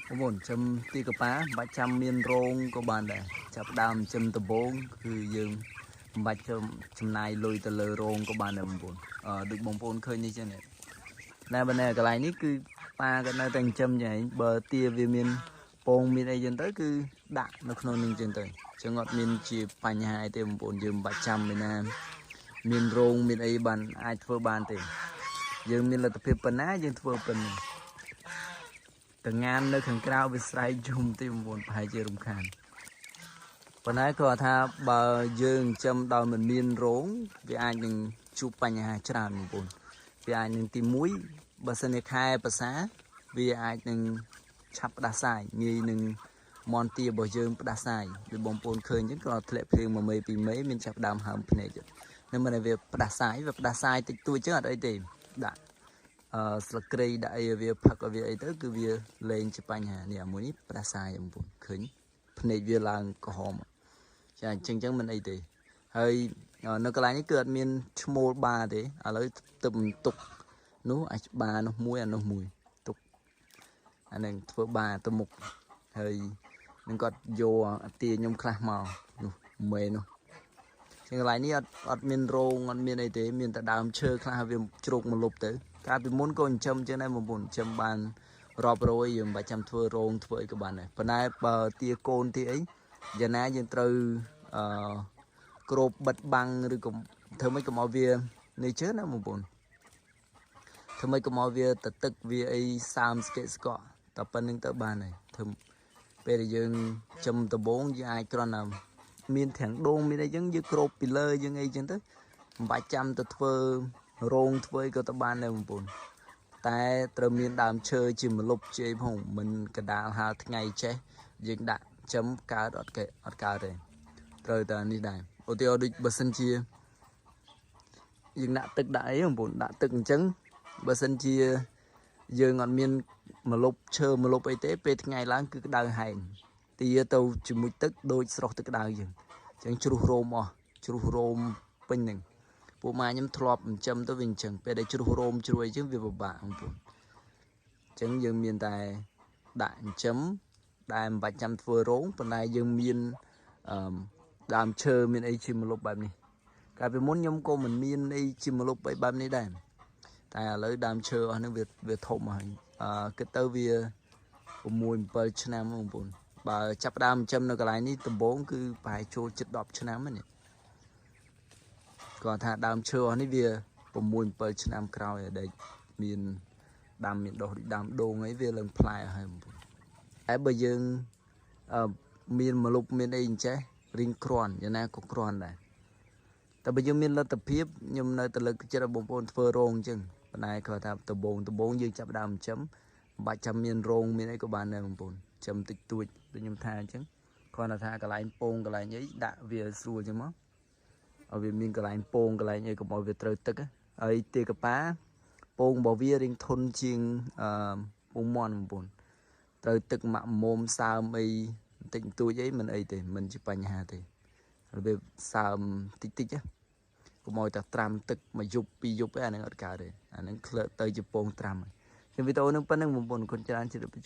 បងប្អូនចិញ្ចឹមទាកាប៉ាមិនបាច់ចាំមានរោងក៏បានដែរចាប់ដើមចិញ្ចឹមដំបូងគឺយើងមិនបាច់ចំណាយលុយទៅលើរោងក៏បានដែរបងប្អូនដូចបងប្អូនឃើញនេះចឹងណែបើណែកន្លែងនេះគឺប៉ាក៏នៅតែចិញ្ចឹមចឹងឯងបើទាវាមានពងមានអីចឹងទៅគឺដាក់នៅក្នុងនឹងចឹងទៅចឹងអត់មានជាបញ្ហាអីទេបងប្អូនយើងមិនបាច់ចាំឯណាមានរោងមានអីបានអាចធ្វើបានទេយើងមានលទ្ធភាពប៉ុណ្ណាយើងធ្វើប៉ុណ្ណឹងតងាននៅខាងក្រៅវាស្រែកយំទេបងប្អូនប្រហែលជារំខានប៉ុន្តែគាត់ថាបើយើងចិញ្ចឹមដោយមិនមានរោងវាអាចនឹងជួបបញ្ហាច្រើនបងប្អូនវាអាចនឹងទី1បើសិនជាខែប្រសាវាអាចនឹងឆាប់ផ្ដាសាយងាយនឹងមន់ទារបស់យើងផ្ដាសាយដូចបងប្អូនឃើញអញ្ចឹងក៏ធ្លាក់ភ្លៀង1មេ2មេមានចាប់ដើមហើមភ្នែកនឹងមិនវាផ្ដាសាយវាផ្ដាសាយតិចតួចអញ្ចឹងអត់អីទេដាក់ស្លឹកគ្រៃដាក់អីវាផឹកឲ្យវាអីទៅគឺវាលែងជាបញ្ហានេះអាមួយនេះផ្ដាសាយបងប្អូនឃើញភ្នែកវាឡើងក្រហមចាអញ្ចឹងមិនអីទេហើយនៅកន្លែងនេះគឺអត់មានឈ្មោលបាទេឥឡូវទៅបន្ទុកនោះអាចបានោះមួយអានោះមួយទុកអានឹងធ្វើបាទៅមុខហើយនឹងគាត់យកអាទាខ្ញុំខ្លះមកនោះមេនោះជាងកន្លែងនេះអត់មានរោងអត់មានអីទេមានតែដើមឈើខ្លះវាជ្រោកមកលុបទៅកាលពីមុនក៏ចិញ្ចឹមចឹងដែរបងប្អូនចិញ្ចឹមបានរាប់រយយើងមិនបាច់ចាំធ្វើរោងធ្វើអីក៏បានដែរប៉ុន្តែបើទាកូនទាអីយ៉ាងណាយើងត្រូវអឺគ្របបិទបាំងឬក៏ធ្វើម៉េចកុំឲ្យវានេះជឿណាបងប្អូនធ្វើម៉េចកុំឲ្យវាតទឹកវាអីសើមស្កេកស្កក់តែប៉ុណ្្នឹងទៅបានហើយធ្វើពេលដែលយើងចិញ្ចឹមដំបងយើងអាចគ្រាន់តែមានធាំងដូងមានអីចឹងយើងគ្របពីលើយើងអីចឹងទៅមិនបាច់ចាំទៅធ្វើរោងធ្វើអីក៏ទៅបានដែរបងប្អូនតែត្រូវមានដើមឈើជាម្លប់ជាអីផងមិនកដាលហាលថ្ងៃចេះយើងដាក់ចិញ្ចឹមកើតអត់គេអត់កើតទេត្រូវតែនេះដែរឧទាហរណ៍ដូចបើសិនជាយើងដាក់ទឹកដាក់អីបងប្អូនដាក់ទឹកអញ្ចឹងបើសិនជាយើងអត់មានម្លប់ឈើម្លប់អីទេពេលថ្ងៃឡើងគឺក្តៅហែងទាទៅជាមួយទឹកដូចស្រស់ទឹកក្តៅយើងអញ្ចឹងជ្រុះរោមអស់ជ្រុះរោមពេញហ្នឹងពួកម៉ាខ្ញុំធ្លាប់ចិញ្ចឹមទៅវាអញ្ចឹងពេលដែលជ្រុះរោមជ្រួយអញ្ចឹងវាពិបាកបងប្អូនអញ្ចឹងយើងមានតែដាក់ចិញ្ចឹមដែលមិនបាច់ចាំធ្វើរោងប៉ុន្តែយើងមានអឺដើមឈើមានអីជាម្លប់បែបនេះកាលពីមុនខ្ញុំក៏មិនមានអីជាម្លប់អីបែបនេះដែរតែឥឡូវដើមឈើអស់ហ្នឹងវាធំហើយគិតទៅវា6 7ឆ្នាំបងប្អូនបើចាប់ដើមចិញ្ចឹមនៅកន្លែងនេះដំបូងគឺប្រហែលចូលជិត10ឆ្នាំហ្នឹងគាត់ថាដើមឈើអស់នេះវា6 7ឆ្នាំក្រោយដែលមានដើមមានដុះដូចដើមដូងអីវាឡើងផ្លែហើយបងប្អូនតែបើយើងមានម្លប់មានអីអញ្ចេះរៀងគ្រាន់យ៉ាងណាក៏គ្រាន់ដែរតែបើយើងមានលទ្ធភាពខ្ញុំនៅតែលើកទឹកចិត្តឲ្យបងប្អូនធ្វើរោងអញ្ចឹងប៉ុន្តែគាត់ថាដំបូងយើងចាប់ដើមចិញ្ចឹមមិនបាច់ចាំមានរោងមានអីក៏បានដែរបងប្អូនចិញ្ចឹមតិចតួចដូចខ្ញុំថាអញ្ចឹងគ្រាន់តែថាកន្លែងពងកន្លែងអីដាក់វាស្រួលអញ្ចឹងមកឲ្យវាមានកន្លែងពងកន្លែងអីកុំឲ្យវាត្រូវទឹកហើយទាកាប៉ាពងរបស់វារៀងធន់ជាងពងមាន់បងប្អូនត្រូវទឹកម៉ាក់មុំសើមអីបន្តិចបន្តួចអីមិនអីទេមិនជាបញ្ហាទេរបៀបសើមតិចតិចកុំឲ្យតែត្រាំទឹកមួយយប់ពីរយប់អីអាហ្នឹងអត់កើតទេអាហ្នឹងក្លើទៅជាពងត្រាំហើយវីដេអូនឹងប៉ុណ្្នឹងបងប្អូនគុណច្រើនជម្រាប